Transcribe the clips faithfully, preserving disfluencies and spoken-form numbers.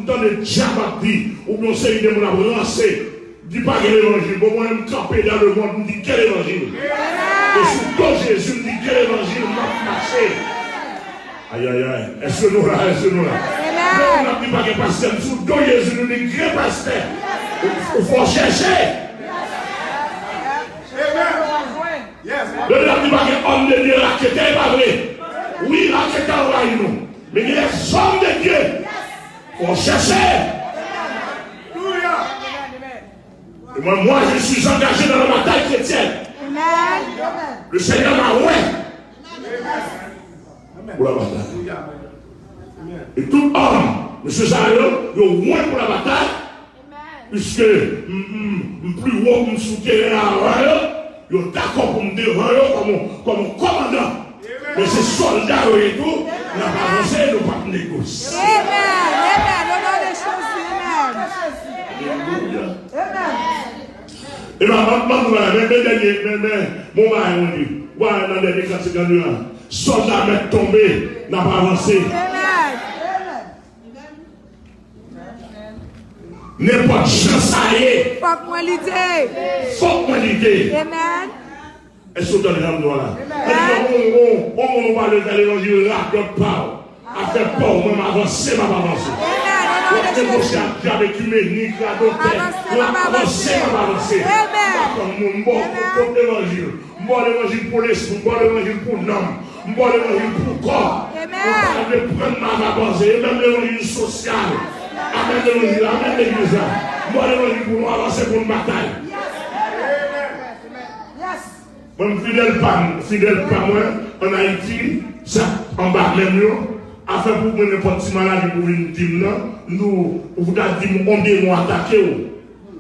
M tande dyab ap di, oubyen yon seri de moun ap ranse, di pa gen levanjil. Bon, mwen menm m kanpe dans le monde, m di gen levanjil. E sou do Jezi, m di gen levanjil, m ap mache. Ayayay, èske nou la, èske nou la? Lè moun ap di pa gen pastè, m sou do Jezi, nou di gen pastè. Ou, ou fò chèche. Lè moun ap di pa gen òm de Dye raketè, e pa vre. Wi, raketè anvayi nou. Men gen lèzòm de Dye. Fò chèche. E mwen, moi, je suis engagé dans la bataille chrétienne. Le Seigneur m'a oint pour la bataille. E tout òm, mesye sa yo, yo oint pou la batay, piske m, m, m pi wo, m sou teren avan yo, yo dakò pou m devan yo kòm yon, kòm yon kòmandan. Men se sòlda yo ye tou, n ap avanse, nou p ap negosye. Amen, amen. Au nom de Jésus, amen. Alelouya. Amen. E ban, ban, ban nou bagay, men, men dènye, men, men, bon bagay mwen di. Ou pa wè nan dènye kantik lan nou an, sòlda mèt tonbe, n ap avanse. Amen. Nenpòt jan sa ye. Fòk mwen lite. Fòk mwen lite. Amen. Èske w tande janm nou la? Èske yon, yon, yon, yon moun ou pale fè levanjil radòt pa w? Afè pa w, mwen m avanse, m ap avanse. W ap negosye ak dyab ekimenik, radòtè. M ap avanse, m ap avanse. M pa tann moun, m ba w tout levanjil. M ba w levanjil pou lespri, m ba w levanjil pou nanm, m ba w levanjil pou kò. Ou pa vle pran m ap avanse. E menm levanjil sosyal. Amèn levanjil, amèn legliz la. M ba w levanjil pou nou avanse, pou nou batay. Mwen, m fidèl pa m, fidèl pa mwen, ann Ayiti, sa anba men m yo, afè pou mwen nenpòt ti maladi pou vin di m nan, m di w, ou ta di m on demon atake w,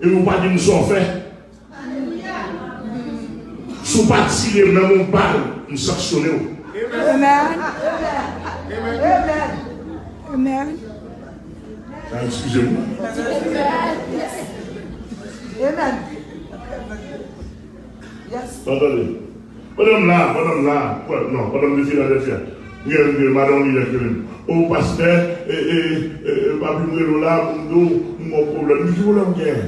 epi ou pa di m sa w fè. Si w pa tire menm yon bal, m sanksyone w. Amen. Amen. Amen. Ah, excusez-moi. Amen. Yes. Tande. Pandan m la, pandan m la, kwè, non, pandan m te Filadèlfya, m gen, m gen madanm li ki rele m. O pastè, e, e, e, e, papi m rele w la, pou m di w, m gen yon pwoblèm. M di, ki pwoblèm w gen?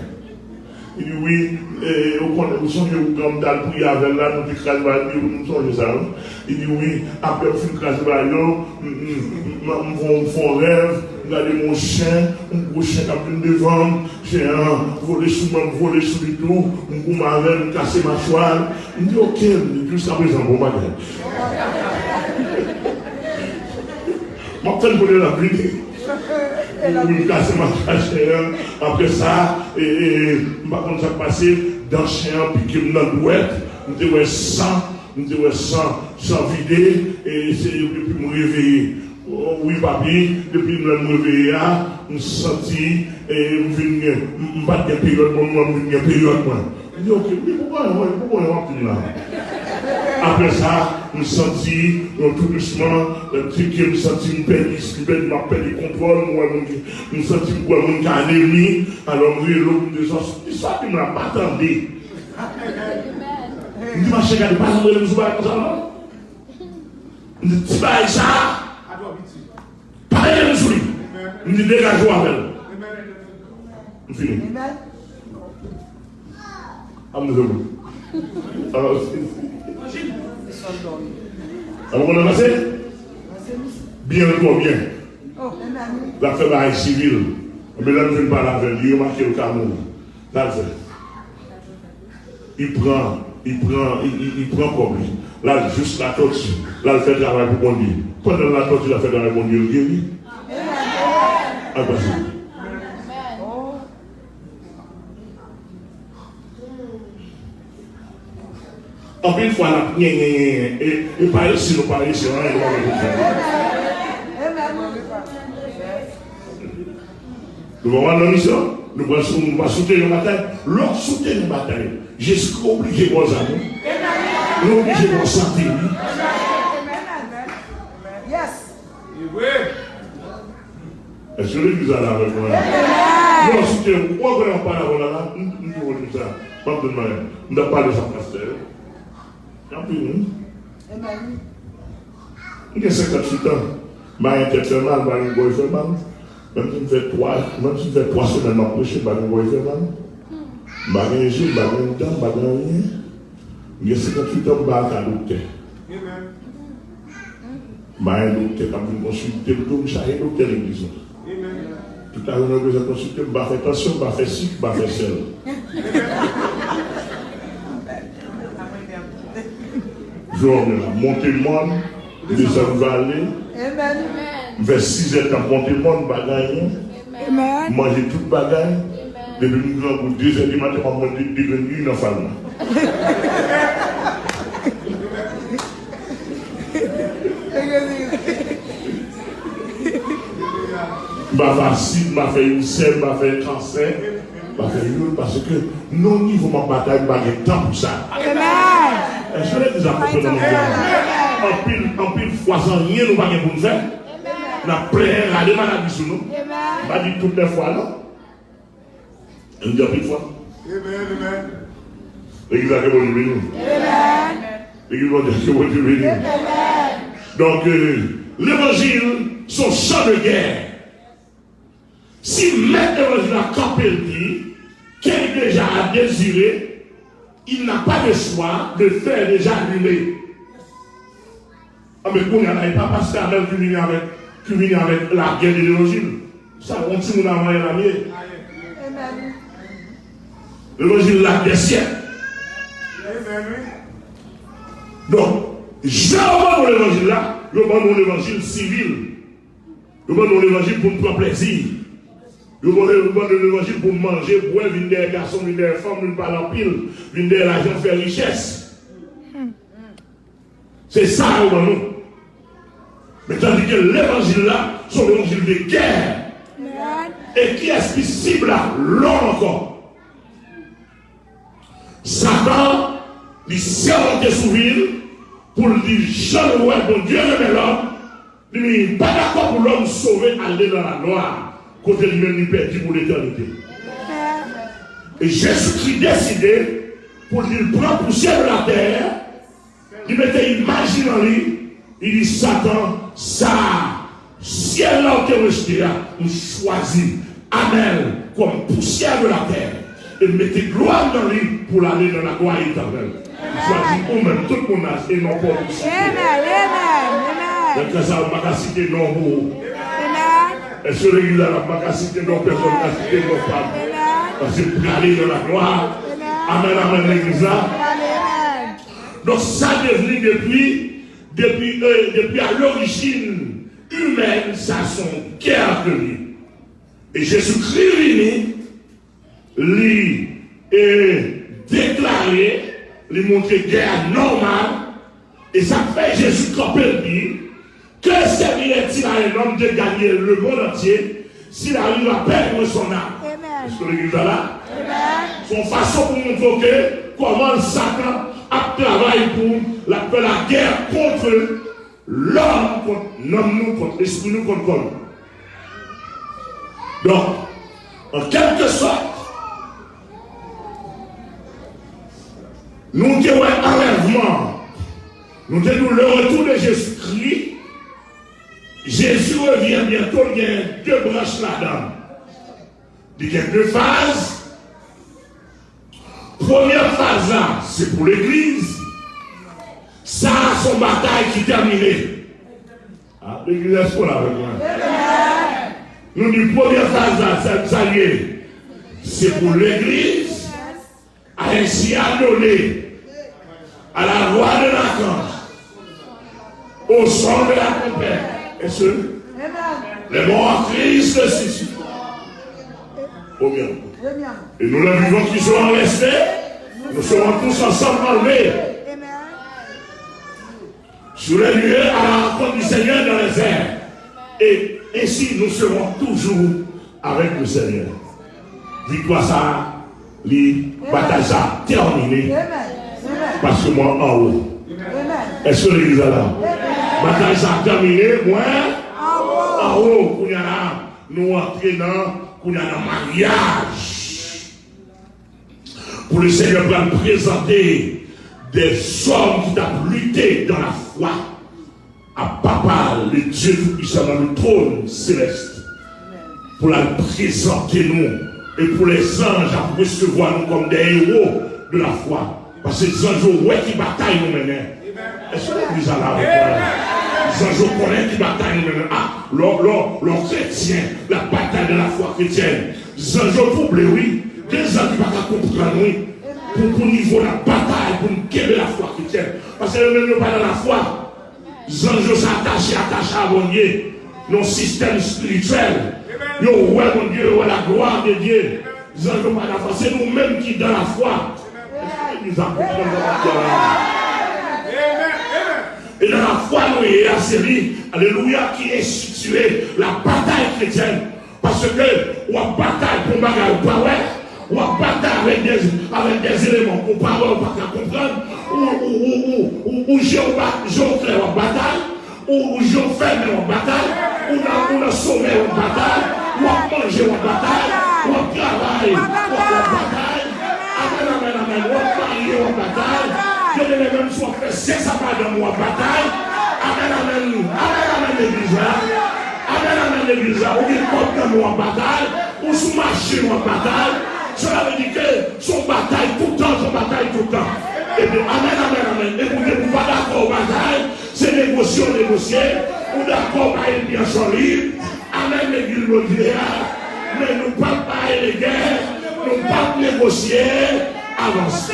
Li di, wi, e, ou konnen, ou sonje ougan m t al priye avè l la, nou te kraze bagay, li di, m sonje sa, wi. Li di, wi, apre m fin kraze bagay yo, m, m, m, m, m fè yon, m fè yon rèv, m gade m yon chen, yon gwo chen k ap vin devan m, chen an vole sou mwen, m vole sou li tou, m goumen avè l, m kase machwa l. M di, oke, m di, jiskaprezan, bon bagay. M ap tann kote l ap vini. M kase machwa chen an. Apre sa, e, e, e, m pa konn sa k pase, dan chen an pike m nan dwèt. M te wè san, m te wè san, san vide, e se epi m reveye. O, wi, papi, depi lè m reveye a, m santi, e, m vin gen, m, m pa t gen peryòd mwen, mwen, m vin gen peryòd mwen. M di, oke, m di, pou kòman, pou kòman w ap vin la? Apre sa, m santi, yon tou dousman, lè m tcheke, m santi m pèdi, m pèdi, m ap pèdi kontwòl, m wè moun ki, m santi m wè moun ki anemi, alò m rele w, m di, sa, sa ki m la pa tande. M di, mache gade, pa janm rele m sou bagay konsa, non. M di, ti bagay sa a, pa mete m sou li. M di, degaje w avè l. M fini. Ann nou fè bout. Alò, si, si. An nou konn avanse? Byen, twò byen. L ap fè bagay sivil. Enben, lè m fin pale avè l, li remake l ka mouri. L al fè. Li pran, li pran, li, li, li pran kòb li. L al jis Latòti. L al fè travay pou Bondye. Pandan l Latòti, l ap fè travay Bondye, l geri. Al pase. Anpil fwa, n ap nyen, nyen, nyen, nyen. E, e parese, nou parese, anyen nou pa gen pou fè. Nou pa pral nan misyon, nou pral sou, nou pral sou teren batay. Lè w sou teren batay, Jezikri oblije ba w zam, wi. Li oblije ba w sante, wi. Èske legliz la la avèk mwen? Lè w sou teren, ou wè, w wè, w pale avè w la, la, m, m di w sa. M ap di w bagay. M t ap pale sa pastè yo. Y ap vini. M gen senkanntuit an. M pa gen tèt fè mal, m pa gen gòj fè mal. Menm si m fè twa, menm si m fè twa semèn m ap preche, m pa gen bòy fè mal. M pa gen je, m pa gen dan, m pa gen anyen. M gen senkanntuit an, m pa al ka doktè. M pa gen doktè k ap vin konsilte m tou, m chaje doktè legliz la. Tout lajounen yo bezwen konsilte m, m pa fè tansyon, m pa fè sik, m pa fè sèl. Jou an la, monte mòn, desann vale. M fè sizè tan monte mòn, m pa gen anyen. M manje tout bagay. Depi m grangou, de zè di maten, m ap manje de grenn ui nan fal la. M pa fè asid, m pa fè ilsè, m pa fè kansè, m pa fè youn, paske nan nivo m ap batay, m pa gen tan pou sa. Èske legliz la konprann mwen byen? Anpil, anpil fwa, se anyen nou pa gen pou n fè. N ap plenyen, rale maladi sou nou. M pa di tout lè fwa, non. M di anpil fwa. Legliz la ke Bondye beni w. Legliz Bondye ke Bondye beni w. Donk, euh, levanjil se yon chan de gè. Si mèt levanjil la kanpe l di, ke li deja a dezire, il n'a pas de choix, le feu est déjà allumé. Anben kounye a la, e pa pastè Amèl ki vini avèk, ki vini avèk lagè de levanjil. Sa yon timoun avan yè la m ye. Levanjil la dèsyèk. Donk, jan yo ban nou levanjil la, yo ban nou levanjil sivil. Yo ban nou levanjil pou n pran plezi. Yo ban nou levanjil pou n manje, bwè, vin dèyè gason, vin dèyè fanm, vin pale anpil, vin dèyè lajan, fè richès. Se sa yo ban nou. Men tandike levanjil la, se yon levanjil de gè. E kiyès ki sib la? Lòm ankò. Satan, li sèmante sou vi l pou l di jan l wè Bondye renmen lòm, li pa dakò pou lòm sove ale nan laglwa, kote li menm li pèdi pou letènite. E Jezikri deside pou l pran pousyè de latè, li mete imaj li nan li, li di, Satan, sa a, syèl la ou te rejte a, m chwazi Amèl kòm pousyè de latè e mete glwa m nan li pou l ale nan laglwa etènèl. M chwazi ou menm, tout moun la, e non pa w pou site. Nan kè sa, m pa ka site non pou ou. Èske legliz la, m pa ka site non, pèsonn ka site non pa m? Paske m prale nan laglwa. Amèn, amèn, legliz la. Donk, sa devni depi, depi, euh, depi a lorijin imèn, sa se yon gè ke l ye. E Jezikri vini, li, e, deklare, li montre gè a nòmal, e sa k fè Jezi kanpe l di, que servirait-il à un homme de gagner le monde entier s'il arrive à perdre son âme? Èske legliz la la? Se yon fason pou montre w ke kòman Satan ap travay pou l ap fè lagè kont lòm, kont nanm nou, kont lespri nou, kont kò nou. Donk, an kèlkesòt, nou te wè anlèvman, nou te di w le retour de Jésus-Christ, Jezi revyen byento, l gen de branch ladan l. Li gen de faz. Premyè faz la, se pou legliz. Sa a se yon batay ki tèmine. A, legliz, èske w la avèk mwen? Nou di premyè faz la, sa, sa l ye? Se pou legliz. Ainsi adonné à la voix de l'archange, au son de la trompette, et ce, les morts en Christ ressusciteront. Premièrement. Et nous, les vivants qui serons restés, nous serons tous ensemble enlevés sur les nuées à la rencontre du Seigneur dans les airs. Et ainsi, nous serons toujours avec le Seigneur. Viktwa sa a, li, batay sa a tèmine. Paske mwen anwo. Èske legliz la la? Batay sa a tèmine, mwen anwo. Kounye a la, nou antre nan, kounye a nan maryaj. Pou le Senyè pral prezante de zòm ki t ap lite dans la foi à Papa, le Dieu Tout-Puissant, dans le trône céleste. pou l al prezante nou e pou lèzanj ap resevwa nou kòm dè ewo de lafwa. Paske zanj yo wè ki batay nou mennen. Èske legliz la la avèk mwen? Zanj yo konnen ki batay nou mennen. A, lè w, lè w, lè w kretyen, la bataille de la foi chrétienne. Zanj yo twouble, wi. Gen zanj ki pa ka konprann, wi. Pou, pou nivo la batay, pou n kenbe lafwa kretyèn. Paske yo menm yo pa nan lafwa. Zanj yo sa atache, atache a Bondye. Nan sistèm espirityèl. Yo wè Bondye, yo wè la gloire de Dieu. Zanj yo pa nan lafwa. Se nou menm ki nan lafwa. Èske legliz la konprann sa m ap di a la? E nan lafwa nou ye a, se li, alelouya, ki enstitiye la batay kretyèn. Paske w ap batay pou yon bagay ou pa wè, w ap batay avèk de, avèk de eleman ou pa wè, ou pa ka konprann, ou, ou, ou, ou, ou, ou je w pa, je w klè w ap batay, ou, ou je w fèmen w ap batay, ou nan, ou nan somèy w ap batay, w ap manje w ap batay, w ap travay w ap, w ap batay. Amèn, amèn, amèn. W ap marye w ap batay. Byeneme, menm si w ap fè sèks ak madanm ou w ap batay. Amèn, amèn. Amèn, amèn, legliz la. Amèn, amèn, legliz la. Ou gen kòb nan men w ap batay. Ou sou machin w ap batay. Cela veut dire que se yon batay toutan, se yon batay toutan. Epi, amèn, amèn, amèn. Epi, ou pa dakò w batay, se negosye w negosye. Ou dakò w bay enmi an chan lib. Amèn, legliz Bondye a. Men nou p ap bay lagè, nou p ap negosye, avanse.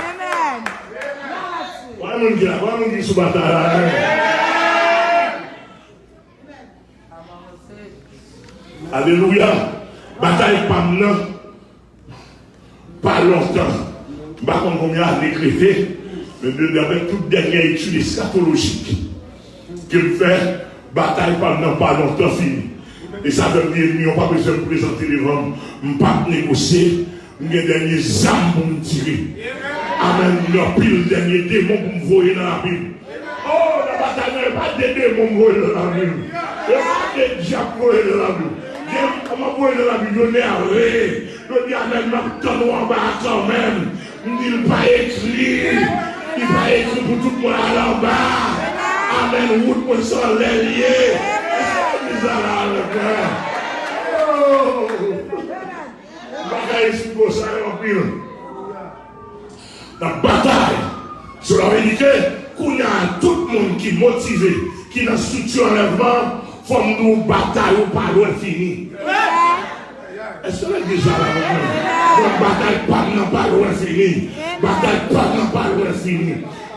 Amen. Konbyen moun ki la? Konbyen moun ki sou batay la? Alelouya. Batay pa m nan pa lontan. M pa konn konbyen ane k rete, men de, avèk tout dènye etid eskatolojik ke m fè, batay pa m nan pa lontan fini. E sa fè m di enmi an pa bezwen m prezante devan m. M p ap negosye. M gen dènye zam pou m tire. Amèn. M gen anpil dènye demon pou m voye nan lavi m. Oh, nan batay mwen, e pa de demon m voye nan lavi m. E pa de dyab m voye nan lavi m. Gen, m ap voye nan lavi m, yo nève. Yo di, amèn, m ap tann ou anba a kanmenm. M di, l pa ekri. Li pa ekri pou tout moun al anba. Amèn. Wout mwen se anlè l ye. Èske legliz la la avèk mwen? Oh. M pa ka esplike w sa yo anpil. N ap batay. Cela veut dire que kounye a, tout moun ki motive, ki nan estrikti anlèvman, fò m di w, batay ou pa lwen fini. Èske legliz la la avèk mwen? Bon, batay pa m nan pa lwen fini. Batay pa m nan pa lwen fini.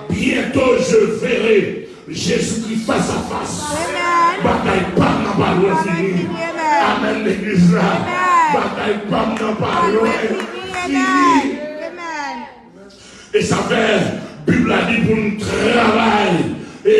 Bientôt je verrai Jezikri fas a fas. Amen. Batay pa m nan pa lwen fini. Amen, legliz la. Amen. Batay pa m nan pa lwen fini. Amen. E sa fè Bib la di pou n travay. E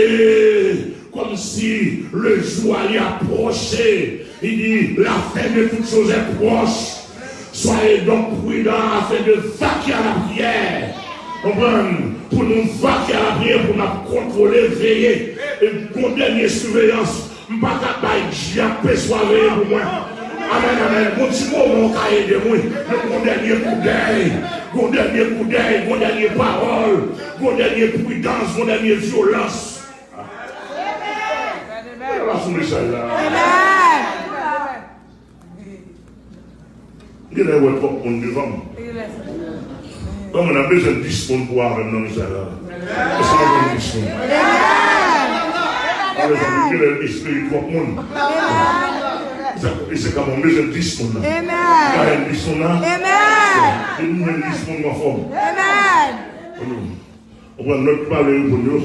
kòmsi le jou allait approcher. Li di, la fin de toutes choses est proche. Soyez donc prudents afin de vaquer à la prière. Konprann? Pou nou vaquer à la prière, pou n ap kontwole, veye. E gon dènye siveyans. M pa ka bay dyab peswa veye pou mwen. Amèn, amèn. Gon ti moman w ka ede mwen. Men gon dènye koudèy. Gon dènye koudèy. Gon dènye pawòl. Gon dènye pridans. Gon dènye vyolans. Amèn. Amèn. Amèn. Genlè wè twòp moun devan m. Kòman n ap bezwen dis moun pou avè m nan mesaj la? Èske n ap jwenn dis moun? Alò, sa vle di genlè espere twòp moun. Sa, e se kòman m bezwen dis moun nan. Ka jwenn dis moun nan? Depi m jwenn dis moun, m anfòm. Konprann, lòt ki pa vle reponn yo.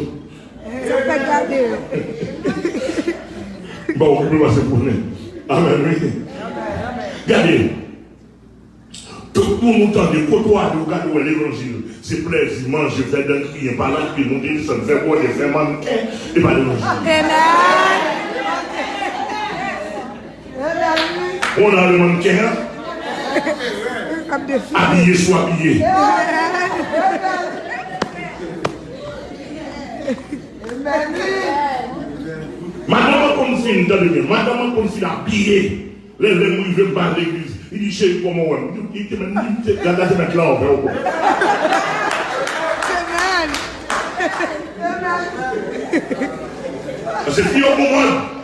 Yo fèk gade. M pa okipe pase konnen. Amèn, wi. Gade. Tout moun ou tande, kote w ale, ou gade, ou wè levanjil. Se plèzi, manje, fè dan kriye, pale anpil, monte desann, fè bwòdè, fè mannken, e pa levanjil. Amèn. Ou nan le mannken an? Abiye sou abiye. Madanm an konn fin, tande byen, madanm an konn fin abiye. Lè, lè m rive, m pa legliz. Li di, cheri, kòman w wè m? Li te menm, li te gade la, te mèt la, w wè w. Paske fi yo konprann.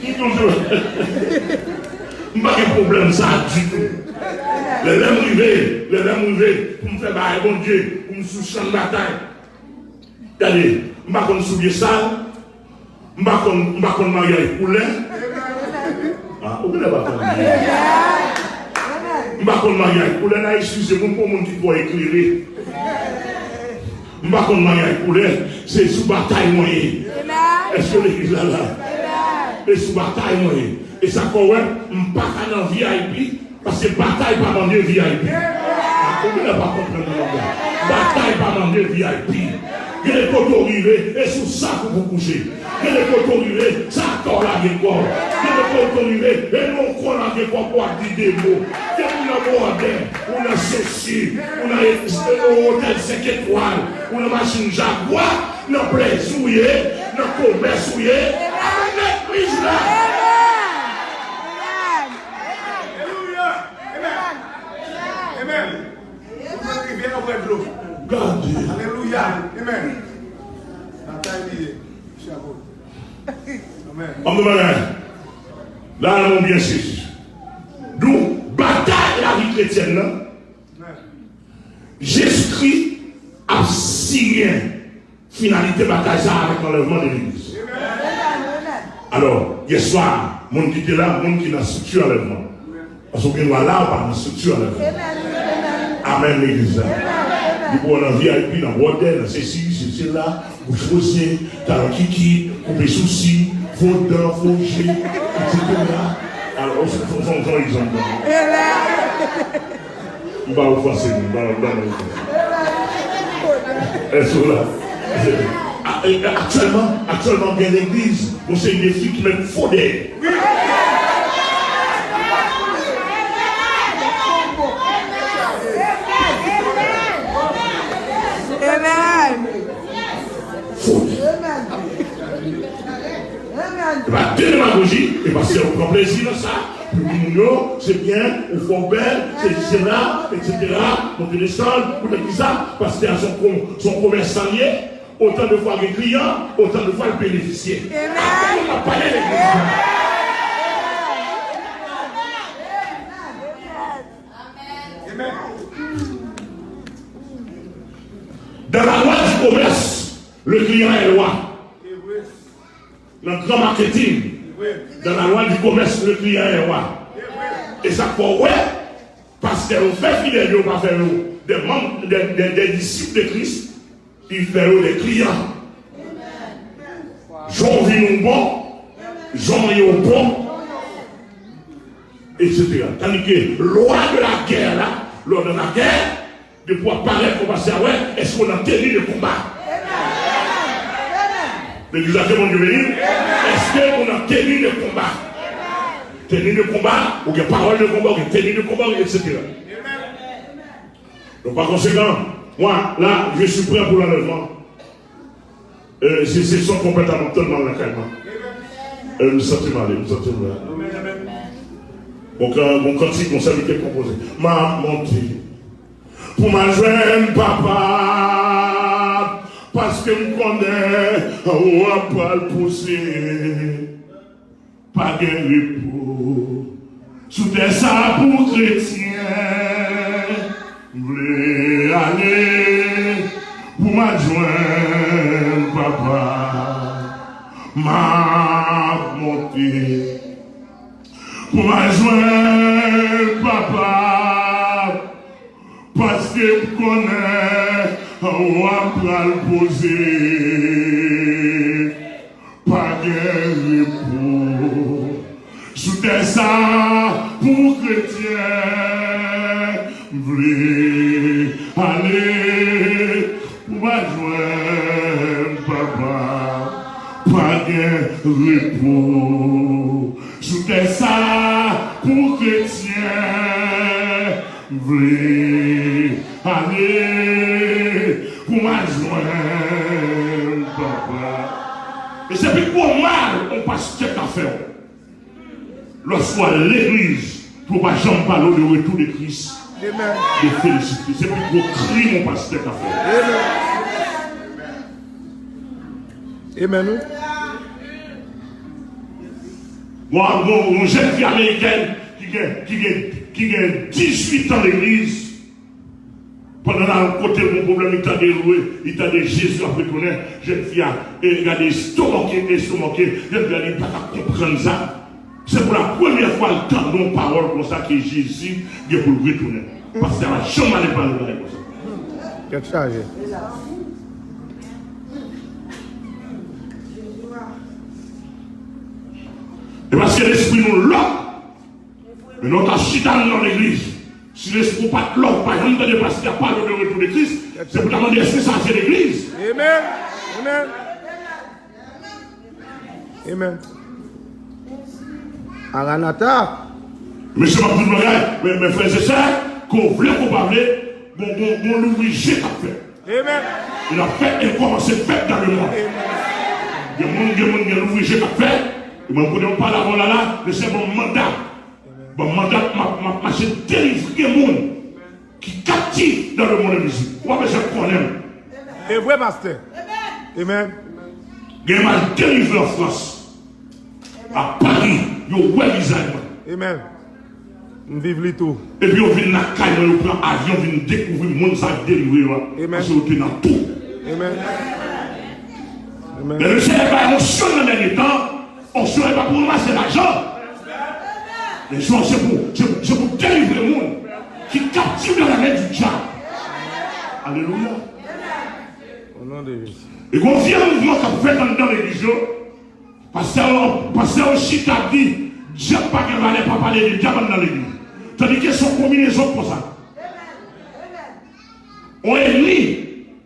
M toujou, m pa gen pwoblèm sa ditou. Lè, lè m rive, lè, lè m rive pou m fè bagay Bondye, pou m sou chan batay. Gade, m pa konn soulye sal, m pa konn, m pa konn maryaj koulè. Ah, ou genlè pa konn. M pa konn maryaj koulè, la, eskize mwen pou moun ki twò eklere. M pa konn maryaj koulè, se sou batay mwen ye. Èske legliz la la? E sou batay mwen ye. E sa fè w wè, m pa ka nan V I P, paske batay pa mande V I P. Ah, ou genlè pa konprann nan bagay. Batay pa mande V I P. Gen de kote w rive, e sou sak ou pou kouche. Gen de kote w rive, se atò w lage kò w. Gen de kote w rive, e nan yon kò lage kò w pou w ap di de mo. Depi w nan Bwòdè, ou nan Sesi, ou nan otèl senk etwal, ou nan machin Jagwa, nan plezi w ye, nan komès ou ye, ale legliz la. Alelouya. Amen. Amen. Ou pral rive apre dlo. Gade. Alelouya. Amen. Batay li ye. Chapo. Amen. Ann nou bagay. La, nou byen sezi. Donk, batay lavi kretyèn nan, Jezikri ap siyen finalite batay sa a avèk anlèvman de legliz. Alò, yèswa, moun ki te la, moun ki nan estrikti anlèvman. Paske w gen dwa la, ou pa nan estrikti anlèvman. Amèn, legliz la. Depi w nan V I P, nan Bwòdè, nan sesi, se sela, bouch fwoze, talon kiki, koupe sousi, fo dan, fo je, etsetera. Alò, se yon egzanp. M pa ofanse moun, m pa, m pa nan ofanse. Èske w la? A, e, aktyèlman, aktyèlman, gen legliz, yon seri de fi ki met fo dèyè. Amen. Fo dèyè. E pa de demagoji, e pastè yo pran plezi nan sa, pou di moun yo, se byen, ou fè w bèl, se sela, etsetera, monte desann, poutèt ki sa, pastè a se yon kon-, se yon komèsan li ye, otan de fwa gen kliyan, otan de fwa l benefisye. Amen. Amen. Amen. Dans la loi du commerce, le client est roi. Nan gran maketing, dans la loi du commerce, le client est roi. E sa k fè w wè, pastè yo fè fidèl yo pa fè yo des membres, des, des, des disciples de Christ, li fè yo des clients. Jan w vin ou bon, jan w ye w bon, etsetera. Tandis que lwa de la guerre la, lè w nan lagè, depi w ap parèt, fò pastè a wè, èske w nan teni de konba? Legliz la, ke Bondye beni. Èske w nan teni de konba? Teni de konba, ou gen pawòl de konba, ou gen teni de konba, etsetera. Donc, par conséquent, moi, là, je suis prêt pour l'enlèvement. Euh, se, se son konpèt a m ap tann mal lakay mwen. Euh, m santi m ale, m santi m ale. Bon, kan, bon, kantik, bon, sa li te konpoze. M ap monte. Pou m al jwenn papa, paske m konnen w ap pral pouse. Pa gen repo sou tè sa pou kretyen. M vle ale pou m al jwenn papa. M ap monte pou m al jwenn papa. Paske m konnen w ap pral poze. Pa gen repo sou tè sa pou kretyen. M vle ale pou m al jwenn papa. Pa gen repo sou tè sa pou kretyen. M vle Ale pou m al jwenn papa. E se pi gwo mal yon pastè ka fè w. Lòske w al legliz, pou yo pa janm pale w de retou de Kris, de felisite. Se pi gwo krim yon pastè ka fè. Amen, wi. Bon, bon, yon jèn fi amerikèn ki gen, ki gen, ki gen dizuit an legliz, pandan l al yon kote l gon pwoblèm, li tande lwe, li tande Jezi ap retounen. Jèn fi a, e, gade, estomaké, estomaké. Jèn fi a di, li pa ka konprann sa. Se pou la premyè fwa l tande yon pawòl konsa ke Jezi gen pou l retounen. Pastè a pa janm ale pale bagay konsa. Tèt chaje. E paske lespri nou lòk, men nou ta chita nan legliz. Si lespri w pa t lòk, ou pa janm tande pastè a pale w de retou de Kris, se pou ta mande, èske sa se legliz? Amen. Amen. Amen. Maranata. Mesye, m ap di w bagay, men, men frè e sè, ke w vle ke w pa vle, gon, gon, gon louvri je k ap fèt. Amen. E l ap fèt, e l kòmanse fèt dans le monde. Amen. Gen moun, gen moun, gen louvri je k ap fèt. E mwen, m konnen yon pale avè w la, la, mesye, ban m manda. Ban m manda, m ap, m ap mache delivre moun ki kaptif dans le monde invisible. Ou pa bezwen konnen m. E vre, pastè. Amen. Gen m al delivre an Frans. A Pari, yo wè vizaj mwen. Amen. M viv li tou. Epi yo vin lakay mwen, yo pran avyon, vin dekouvri moun sa k delivre yo a. Amen. Paske yo te nan tou. Amen. Amen. Men le Seyè bay onksyon nan dènye tan, onksyon e pa pou ranmase lajan. Onksyon se pou, se pou, se pou delivre moun ki kaptif dans la main du diable. Alelouya. Au nom de Jésus. E gon vye mouvman k ap fèt anndan legliz yo. Pastè yo, pastè yo chita ap di, dyab pa gen valè, pa pale de dyab anndan legliz. Tandike se yon konbinezon konsa. On ènmi,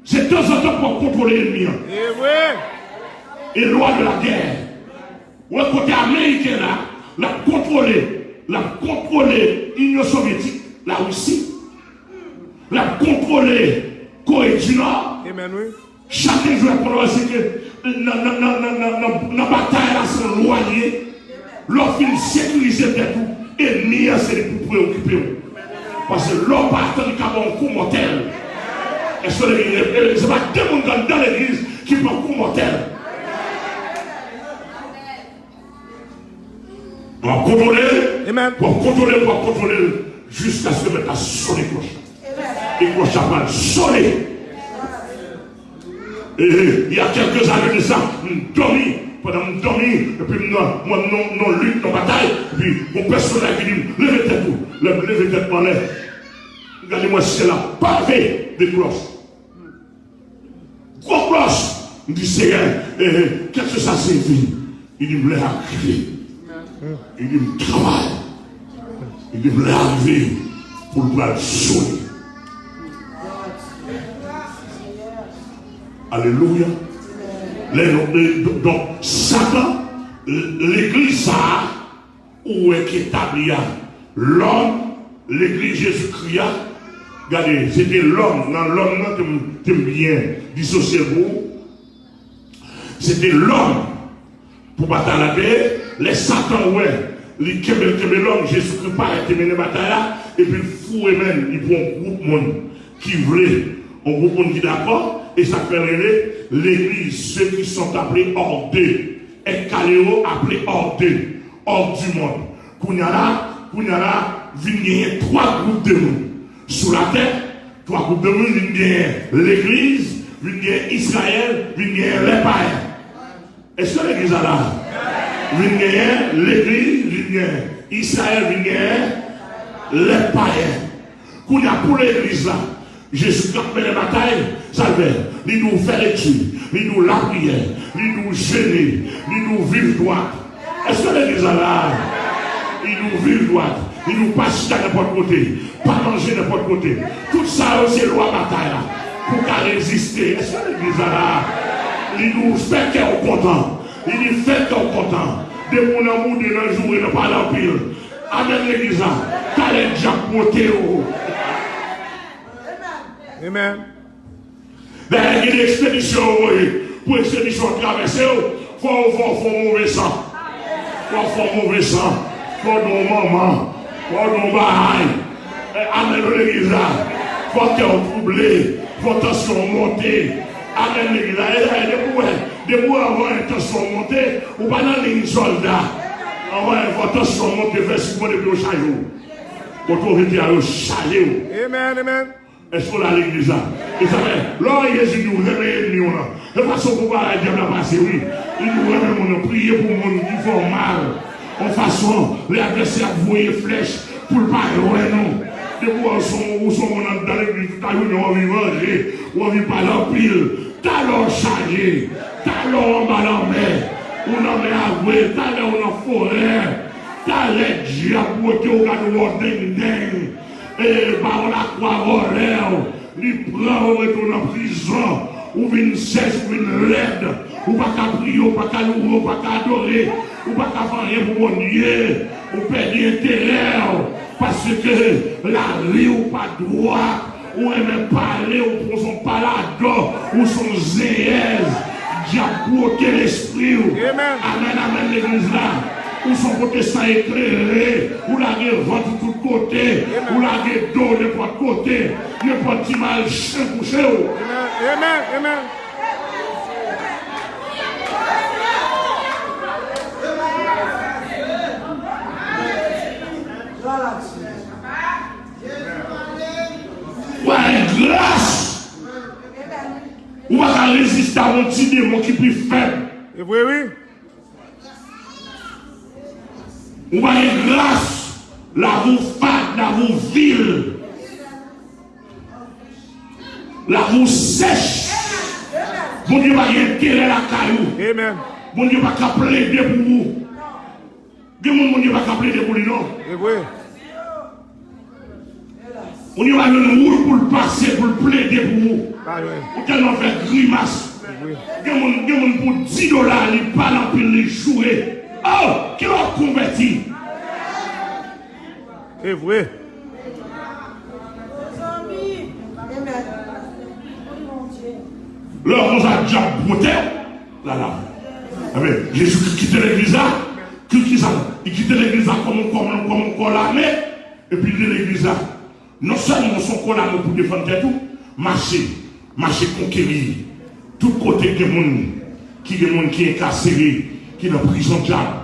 se tanzantan pou w ap kontwole ènmi an. E vre. E lwa de la gè. Ou wè kote Ameriken la, l ap kontwole, l ap kontwole Inyon Sovyetik, Larisi. L ap kontwole Kore di Nò. Amen, wi. Chak jou l ap kontwole, se ke nan, nan, nan batay la, se yon lwa li ye. Lè w fin sekirize tèt ou, ènmi an se li pou preyokipe w. Paske lè w pa atann li ka ba w yon kou mòtèl. Èske w, e, e, se pa de moun k anndan legliz ki pran kou mòtèl. W ap kontwole l, amen, w ap kontwole l, w ap kontwole l, jiskaske mèt la sone klòch la. E klòch la pral sone. E, e, il y a quelques années de ça, m dòmi, pandan m dòmi, epi m nan, mwen nan, nan lit, nan batay, epi yon pèsonaj ki di m, leve tèt ou. Lè m leve tèt mwen anlè, m gade mwen syèl la pave de klòch. Gwo klòch! M di, Seyè, e, e, kèlkeswa sa se vi, li di m lè a rive. Li di m travay. Li di m lè a rive pou l pral sone. Alelouya. Lè nou, e, don-, donk, Satan, l-, legliz sa a, ou wè ki etabli a, lòm, legliz Jezikri a, gade, se te lòm, nan lòm nan ke m, ke m byen disosye l pou ou. Se te lòm pou batay la te ye. Lè Satan wè, li kenbe, l kenbe lòm, Jezikri parèt, te mennen batay la, epi l foure men l, li pran yon gwoup moun ki vle, yon gwoup moun ki dakò, e sa k fè l rele legliz, ceux qui sont appelés hors d'eux. Eskalero aple hors d'eux, hors du monde. Kounye a la, kounye a la, vin genyen twa gwoup de moun. Sou latè, twa gwoup de moun vin genyen legliz, vin genyen Izrayèl, vin genyen lèpayen. Èske legliz la la? Vin genyen legliz, vin genyen Izrayèl, vin genyen lèpayen. Kounye a pou legliz la, Jezi k ap mennen batay, sa l fè? Li di w fè lekti, li di w lapriyè, li di w jene, li di w viv dwat. Èske legliz la la? Li di w viv dwat, li di w pa chita nenpòt kote, pa manje nenpòt kote. Tout sa yo se lwa batay la pou w ka reziste. Èske legliz la la? Li di w fè kè w kontan, li di fè kè w kontan. Depi w nan boude, nan joure, nan pale anpil. Amèn legliz la. Talè dyab pote w. Amen. Dayè, gen de ekspedisyon yo voye pou ekspedisyon an travèse yo, fò, fò, fò move san. Fò, fò move san. Fò don manman. Fò don bagay. Eh, amèn, legliz la. Fò kè w twouble. Fò tansyon w monte. Amèn, legliz la. E dayè, depi w wè, depi w wè anvan tansyon w monte, ou pa nan liy sòlda. Anvan fò tansyon w monte, fè sipò depi yo chaje w. Otorite a yo chaje w. Amen, amen. Èske w la legliz la? E sa fè, lè Jezi di w renmen ènmi w lan, e fason pou bagay dyab la pase, wi. Li di w renmen moun yo, priye pou moun ki fè w mal. Yon fason, lè advèsè a ap voye flèch pou l pa jwenn ou. Depi w wè w se yon, ou se yon moun anndan legliz, tout lajounen w anvi vanje, w anvi pale anpil. Talè w chaje, talè w anba lanmè, ou nan mè a vre, talè w nan forè, talè dyab bwote w, gade w dengdeng. E, bawon lakwa vòlè w, li pran w, mete w nan prizon, ou vin sèch, ou vin lèd, ou pa ka priye, ou pa ka louwe, ou pa ka adore, ou pa ka fè anyen pou Bondye, ou pèdi enterè w, paske lari w pa dwat, ou renmen pale, ou se yon paladò, ou se yon zenyèz, dyab bwote lespri w. Amen. Amèn, amèn, legliz la. Ou se yon pwotestan eklere, ou lage vant ou tout kote, ou lage do w nenpòt kote, nenpòt ti mal chen kouche w. Amen, amen, amen. Ou pa gen gras. Ou pa ka reziste a yon ti demon ki pi fèb. E vre, wi. Ou pa gen gras, lavi w fad, lavi w vil, lavi w sèch. Bondye pa gen enterè lakay ou. Amen. Bondye pa ka plede pou ou. Gen moun Bondye pa ka plede pou li, non. E vre. Moun yo pa jwenn wout pou l pase, pou l plede pou ou. Pa jwenn. Ou tèlman fè grimas. Wi. Gen moun, gen moun pou di dola, li pale anpil, li joure. Oh, kilè w ap konvèti? E vre. Lè w konsa, dyab bwote w. La, la. Amen. Jezi Kris kite legliz la. Kris, kisa? Li kite legliz la kòm, kòm, kòm yon kò lame. Epi li kite legliz la. Non sèlman w se yon kò lame pou defann tèt ou, mache, mache konkeri tout kote gen moun, ki gen moun ki enkasere, ki nan prizon dyab.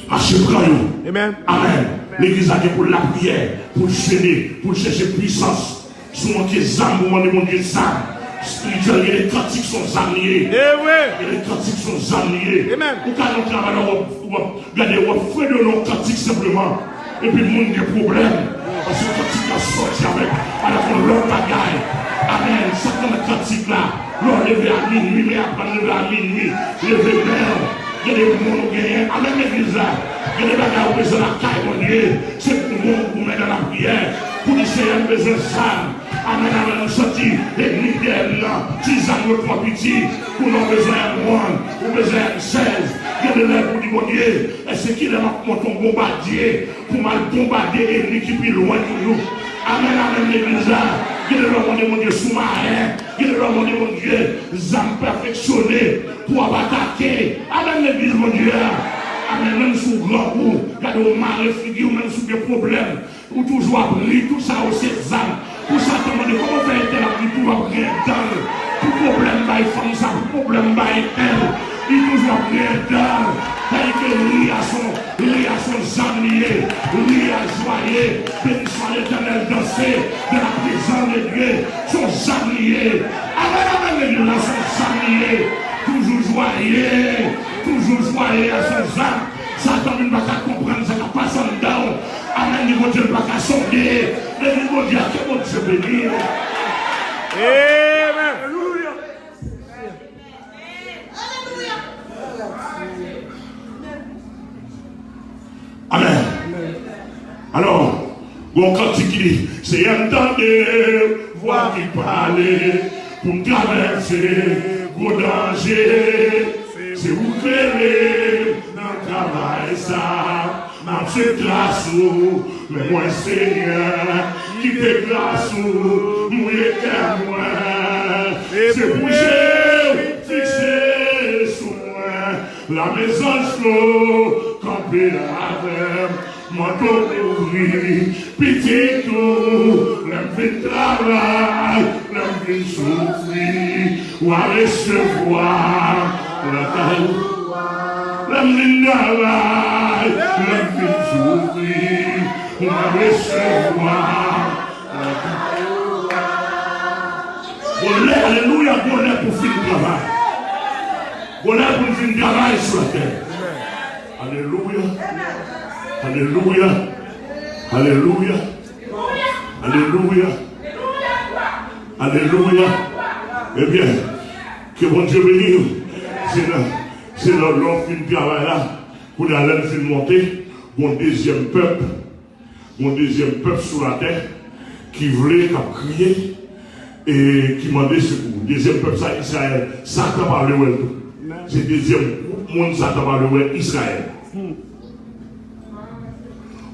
Mache pran yo. Amen. Amèn. Legliz la gen pou l lapriyè, pou l jene, pou l chèche pwisans. Si w manke zam, ou mande Bondye zam. Espirityèl, gen de kantik se yon zam li ye. E vre. Gen de kantik se yon zam li ye. Amen. Ou ka nan travay la, w ap, w ap gade, w ap fredone yon kantik senpleman. Epi moun gen pwoblèm. Paske kantik la sòti avèk, avèk yon lòt bagay. Amèn. Sa k nan kantik la. Lè w leve a minui, men aprann leve a minui. Leve men w. Gen de moun ou genyen. Amèn, legliz la. Gen de bagay ou bezwen lakay Bondye. Se pou moun ou goumen nan lapriyè. Pou di, Seyè, m bezwen zam. Amèn, amèn. Ou santi ènmi dèyè m nan, ti zam yo twò piti. Pou nou bezwen M wan, ou bezwen M sèz. Gen de lè pou di, Bondye, èske kilè m ap monte yon bonbadye pou m al bonbade ènmi ki pi lwen toujou? Amèn, amèn, legliz la. Gen de lè w mande Bondye soumaren. Gen de lè w mande Bondye zam pèfeksyone pou w ap atake. Amèn, legliz Bondye a. Amèn, menm si w grangou, gade w mare figi w, menm si w gen pwoblèm. Ou toujou ap ri, tout sa yo se zam. Pou Satan mande, kòman w fè entèl ap ri, toujou ap griyen dan l? Pou pwoblèm bay fanm sa, pou pwoblèm bay entèl, li toujou ap griyen dan l. Paske ri a se yon, ri a se yon zam li ye. Ri a jwaye, bénissons l'Éternel, danser dans la présence de Dieu. Se yon zam li ye. Amèn, amèn, legliz la, se yon zam li ye. Toujou jwaye, toujou jwaye a se yon zam. Satan vin pa ka konprann sa k ap pase anndan w. Amèn, li Bondye l pa ka sonde. Legliz Bondye a, ke Bondye beni w. Amen. Amèn. Alò, gon kantik ki di, Seyè m tande vwa ki pale pou m travèse gwo danje. Se ou k leve m nan travay sa. M ap swiv tras ou, men mwen Senyè, Kite gras ou mouye kè mwen. Se pou je w fikse sou mwen. Lame zanj yo kanpe avè m. Manto kouvri pitit ou. Lè m fin travay, lè m fin soufri, w a resevwa lakay ou. Lè m fin travay, lè m fin soufri, w a resevwa lakay ou. Gon lè, alelouya, gon lè pou fin travay. Gon lè pou n fin travay sou latè. Alelouya. Alelouya. Alelouya. Alelouya. Alelouya. Ebyen, ke Bondye beni nou. Se nan, se nan lè w fin travay la, kounye a lè n fin monte, gon dezyèm pèp, gon dezyèm pèp sou latè ki vle, k ap kriye, e ki mande sekou. Dezyèm pèp sa, Izrayèl. Satan pa vle wè l tou. Se dezyèm gwoup moun Satan pa vle wè, Izrayèl.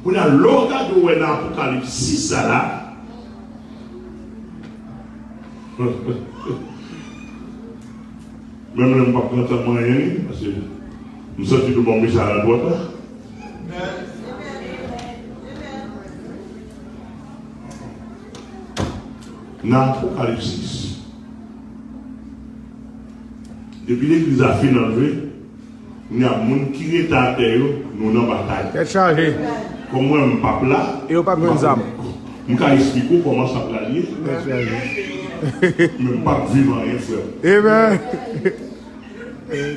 Kounye a, lè w gade, w wè nan Apokalips sis sa la, menm lè m p ap pran tan m anyen li, paske m santi nou ban m mesaj la twò ta. Nan Apokalips sis, depi legliz la fin anlve, kounye a moun ki rete atè yo, nou nan batay. Tèt chaje. Kòm mwen, m p ap la, e yo p ap jwenn zam. M ka esplike w kòman sa pral ye. Tèt chaje. Men m p ap viv anyen, frè m. Amen.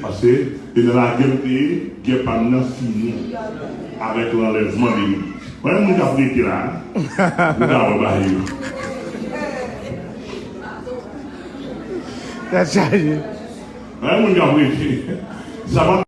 Paske, e nan lagè m te ye, gè pa m nan fini avèk lanlèvman de legliz. Mwen, moun k ap rete la, nou ka wè bagay yo. Tèt chaje. Mwen, moun k ap rete, sa pa